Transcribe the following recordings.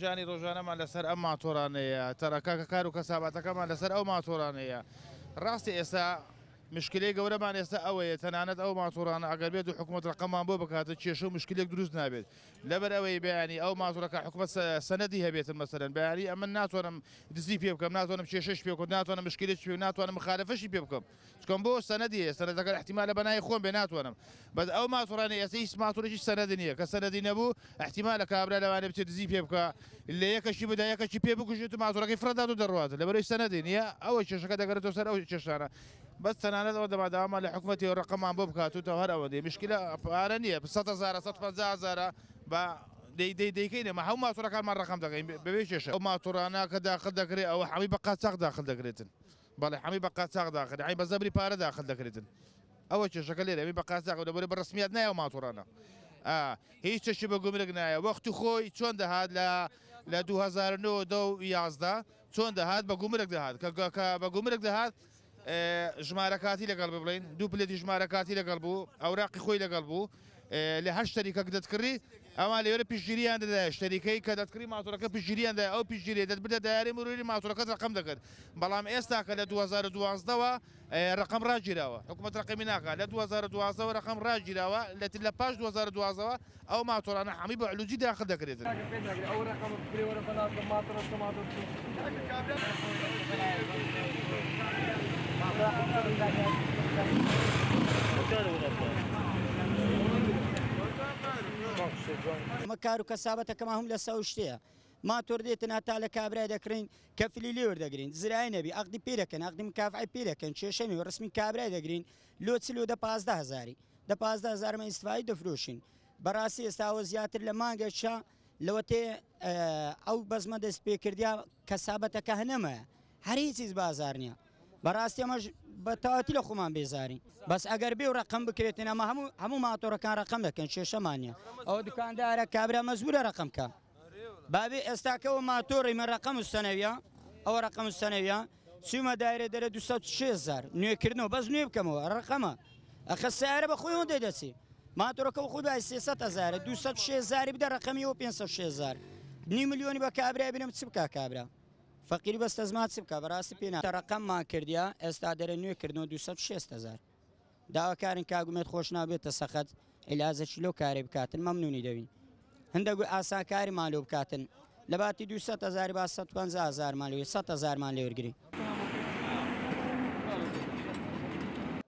ژیانی ڕۆژانەمان لەسەر ئەم ماتۆرانەیە، تەرەکە کار و کەسابەتەکەمان لەسەر ئەو ماتۆرانەیە. ڕاستە ئێستا مشکلەی گەورەمان ئێستا ئەوەیە تەنانەت ئەو ماتۆرانە ئەگەر بێت و حکومەت ڕەقەمان بۆ بکاتن کێشە و مشکلێک دروست نابێت. لەبەر ئەوەی بەیانی ئەو ماتۆرەکە حکومەت سەنەدی هەبێتن مەسەلەن بەیانی ئەمن ناتوانم دزی پێ بکەم ناتوانم کێشەش پێ بکەم ناتوانم مشکلێکی پێ ناتوانم مخالەفەشی پێ بکەم چکەم بۆ سەنەدی هەیە سەنەدەکە احتیمالە بە ناوی خۆم بێ ناتوانم بەس ئەو ماتۆرانەی ئێستا هیچ ماتۆرێکی سەنەدی نییە کە سەنەدی نەبوو احتیمالە کابرا لەوانەیە بچێت دزی پێ بکا لە یەکەشی بدا یەکەشی پێ بکوژێت و ماتۆرەکەی فڕێدات و دەڕوات لەبەرئەوەی سەنەدی نییە ئەوە کێشەکە دەگەرێتەوە سەر ئەو کێشانە بەس تەنانەت ئەوە دەما داوامان لە حکومەتی ڕەقەمان بۆ بکات و تا هەر ئەوەندەی مشکلە پارە نییە سەد هەزارە 150 هەزارە بە دەی دەی دەیکەین ئێمە هەموو ماتۆرەکانمان ڕەقەم دەکەین بەبێ کێشە ئەو ماتۆرانە کە داخل دەکرێت ئەوە هەمووی بە قاچاخ داخل دەکرێتن بەڵێ هەمووی بە قاچاخ داخل یانی بە زەبری پارە داخل دەکرێتن ئەوە کێشەکە لێرە ئەوی بە قاچاخ لەبەرئەوەی بە ڕەسمیات نایە ئەو ماتۆرانە ئا هیچ شتێکی بە گومرگ نایە وەختی خۆی چۆن دەهات لە لە 2009 دە و 11 چۆن دەهات بە گومرگ دەهات کە کە بە گومرگ دەهات ژمارە کاتی لەگەڵ بوو بڵێین دوو پلێتی ژمارە کاتی لەگەڵ بوو ئەوراقی خۆی لەگەڵ بوو لە هەر شەریکەک دەتکڕی ئەوان لێرە پشتگیریان دەدایە شەریکەی کە دەتکڕی ماتۆرەکە پشتگیریان دای ئەو پشتگیری دەتبردە دایاری مروری ماتۆرەکەت ڕەقەم دەکرد بەڵام ئێستا کە لە 2012ەوە ڕەقەم ڕاگیراوە حکوومەت ڕەقەمی ناکات لە 2012ەوە ڕەقەم ڕاگیراوە لە لە پاش 2012ەوە ئەو ماتۆرانە هەمووی بە علوجی داخل دەکرێتن. ئەمە کار و کەسابەتەکەمان هەم لەسەر ئەو شتەیە. ماتۆر دێتن هەتا لە کابرای دەکڕین کەفلی لێ وەردەگرین زرای نەبی عەقدی پێ دەکەن عەقدی مکافعەی پێ دەکەن کێشە نیە ڕسمی کابرای دەگرین لۆ چ لۆ دە 15 هەزاری دە 15 هەزارمە ئیستفادەی دەفرۆشین بەڕاستی ئێستا ئەوە زیاتر لە مانگێکە لەوەتێ ئەو بەزمە دەست پێ کردیا کەسابەتەکە هەنەمایە هەر هیچ هیچ بازار نییە بەڕاستی ئەمەش بە تەواوەتی لە خۆمان بێزارین بەس ئەگەر بێ و ڕقم بکرێتن ئەمە هەموو هەموو ماتۆرەکان ڕقم دەکەن کێشەمان نییە ئەوە دوکاندارە کابرا مەجبورە ڕقم کە بابێ ئێستاکەەوە ماتۆڕی من ڕقم و سەنەویە ئەوە ڕقم و سەنەویە چوومە دایرە دەرە 206 هزار نوێکردنەوە بەس نوێ بکەمەوە ڕقەمە ئەخە سیارە بە خۆی هۆندەی دەچی ماتۆرەکە خۆی بای 300 هزارە 206 هزاری بدە ڕقەمی و 506 هزار نی ملیۆنی بە کابرای بنم چ بکا کابرا فەقیری بەستە زمان چ بکا بەڕاستی پێ نا ڕقەممان کردیا ئێستا دەرە نوێ کردنەوە 206 هزار داواکارین کاک ئومێد خۆشناو بێتە سەخەت عیلاجەکی لەو کارەی بکاتن مەمنونی دەبین هەندە گوی ئاسانکاریمان لۆ بکاتن لە باتی 200 هزاری با 150 هزارمان لێ 100 هزارمان لێ وەرگری.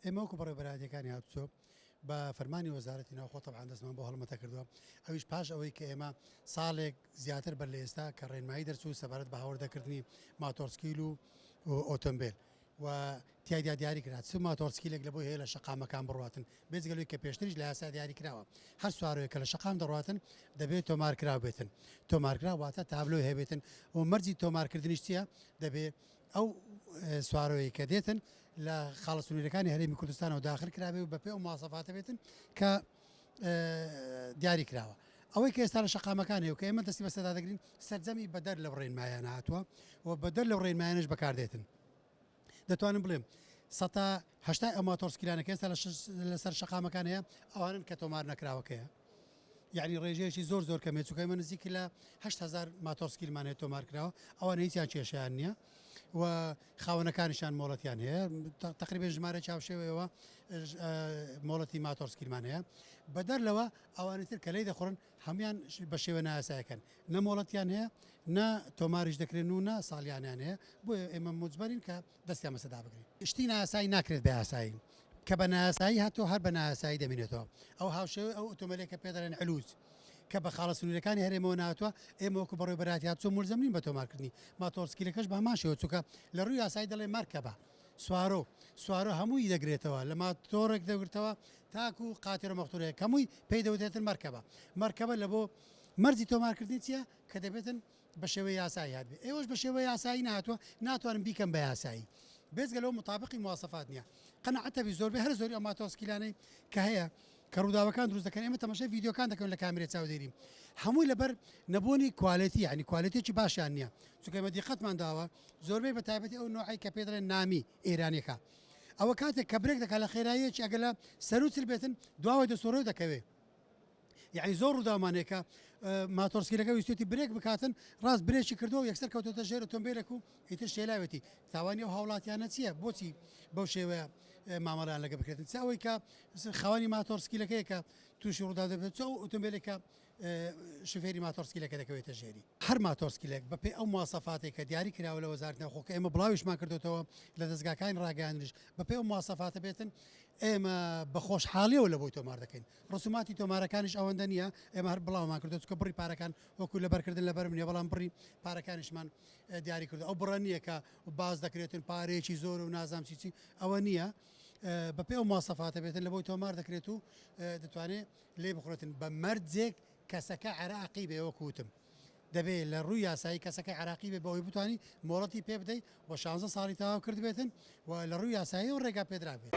ئێمە وەکو بەڕێوەبەرایەتیەکانی هاتوچۆ بە فەرمانی وەزارەتی ناوخۆ تەبعەن دەستمان بۆ هەڵمەتە کردووە ئەویش پاش ئەوەی کە ئێمە ساڵێک زیاتر بەر لە ئێستا کە ڕێنمایی دەرچوو سەبارەت بە هاوردەکردنی ماتۆڕسکیل و ئۆتۆمبێل و تیایدا دیاری کرا چ ماتۆڕسکیلێک لە بۆی هەیە لە شەقامەکان بڕواتن، بێجگە لەوەی کە پێشتریش لە یاسا دیاری کراوە هەر سوارۆیەک کە لە شەقام دەڕواتن دەبێت تۆمارکراو بێتن، تۆمارکراو واتە تابلۆی هەبێتن و مەرجی تۆمارکردنیش چییە؟ دەبێ ئەو سوارۆیەی کە دێتن لە خاڵە سنووریەکانی هەرێمی کوردستانەوە داخل کرابێ و بەپێی ئەو مواسەفاتە بێتن کە دیاری کراوە. ئەوەی کە ئێستا لە شەقامەکان هەیە و کە ئێمە دەستی بەسەردا دەگرین سەرجەمی بەدەر لەو ڕێنمایانە هاتووە و بەدەر لەو ڕێنمایانەش بەکاردێتن. دەتوانم بڵێم سەتا هەشتای ئەو ماتۆڕسکیلانە کە ئێستا لەسەر شەقامەکان هەیە ئەوانن کە تۆمار نەکراوەکەیە یعنی ڕێژەیەکی زۆر زۆر کەمێ چونکە ئێمە نزیک لە 8000 ماتۆڕسکیلمان هەیە تۆمار کراوە ئەوان هیچیان کێشیان نییە و خاوەنەکانیشان مۆڵەتیان هەیە تقریبا ژمارە چاوشێوەیەوە مۆڵەتی ماتۆڕسکیلمان هەیە بەدەر لەوە ئەوانی تر کە لی دەخۆن هەموان بە شێوە نایاسایەکەن نە مۆڵەتیان هەیە نە تۆماریش دەکرێن و نە ساڵیانیان هەیە بۆیە ئێمە موجبەرین کە دەستیان بەسەردا بگرین. شتی نایاسایی ناکرێت بە یاسایی، کە بە نایاسایی هاتووە هەر بە نایاسایی دەمینێتەوە، ئەو هاوشێوەی ئەو ئۆتۆمبێلەی کە پێ دەڵێن علوج کە بە خاڵە سنوورییەکانی هەرێمەوە نەهاتووە، ئێمە وەکو بەڕێوەبەرایەتی هاتوچۆ مولزەم نین بە تۆمارکردنی، ماتۆڕسکیلەکەش بە هەمان شێوە چونکە لە ڕووی یاسایی دەڵێ مەرکەبە، سوارۆ، سوارۆ هەمووی دەگرێتەوە لە ماتۆڕێک دەگرتەوە تاکو قاتر و مەقتورەیەک هەمووی پێی دەوترێتن مەرکەبە، مەرکەبە لە بۆ مەرجی تۆمارکردنی چییە کە دەبێتن بە شێوەی یاسایی هاتبێ ئێوەش بە شێوەی یاسایی نەهاتووە ناتوانن بیکەن بە یاسایی بێجگە لەوە مطابقی مواسەفات نییە قەناعەتە بی زۆربەی هەرە زۆری ئەو ماتۆڕسکیلانەی کە هەیە کە ڕووداوەکان دروست دەکەن ئێمە تەماشای ڤیدیۆکان دەکەن لە کامێرەی چاودێری هەمووی لەبەر نەبوونی quality یعنی quality ێکی باشیان نییە چونکە ئێمە دیقەتمان داوە زۆربەی بە تایبەتی ئەو نوعەی کە پێ دەڵێن نامی ئێرانیەکە ئەوە کاتێک کە برێک دەکات لە خێراییەکی ئەگەر لە سەروو چل بێتن دواوەی دەسوڕێ و دەکەوێ یعنی زۆر ڕووداومان هەیە کە ماتۆڕسکیلەکە ویستێتی برێک بکاتن، ڕاست برێکی کردووە و یەکسەر کەوتۆتە ژێر ئۆتۆمبیلێک و ئیتر شێلاوێتی. تاوانی ئەو هاوڵاتیانە چییە؟ بۆچی بەو شێوەیە مامەڵەیان لەگە بکرێتن؟ چ ئەوەی کە خاوەنی ماتۆڕسکیلەکەیە کە تووشی ڕووداو دەبێت، چ ئەو ئۆتۆمبیلێک کە شوفێری ماتۆڕسکیلەکە دەکەوێتە ژێری. هەر ماتۆڕسکیلێک بەپێی ئەو مواسەفاتەی کە دیاری کراوە لە وەزارەتی ناوخۆ کە ئێمە بڵاویشمان کردۆتەوە لە دەزگاکانی ڕاگەیاندنیش بەپێی ئەو مواسەفاتە بێتن ئێمە بە خۆشحاڵیەوە لە بۆی تۆمار دەکەین. ڕسوماتی تۆمارەکانیش ئەوەندە نییە، ئێمە هەر بڵاومان کردووە چونکە بڕی پارەکان وەکو لەبەرکردن لەبەرم نییە، بەڵام بڕی پارەکانیشمان دیاری کردووە. ئەو بڕە نییە کە باس دەکرێتن پارەیەکی زۆر و نازانم چی چی، ئەوە نییە. بەپێی ئەو مواسەفاتە بێتن لە بۆی تۆمار دەکرێت و دەتوانێت لێی بخورێتن بە مەرجێک کەسەکە عێراقی بێ، وەکو وتم دەبێ لە ڕووی یاسایی کەسەکە عێراقی بێ بۆ ئەوەی بتوانی مۆڵەتی پێ بدەی و 16 ساڵی تەواو کردبێتن و لە ڕووی یاساییەوە ڕێگا پێدراو بێت.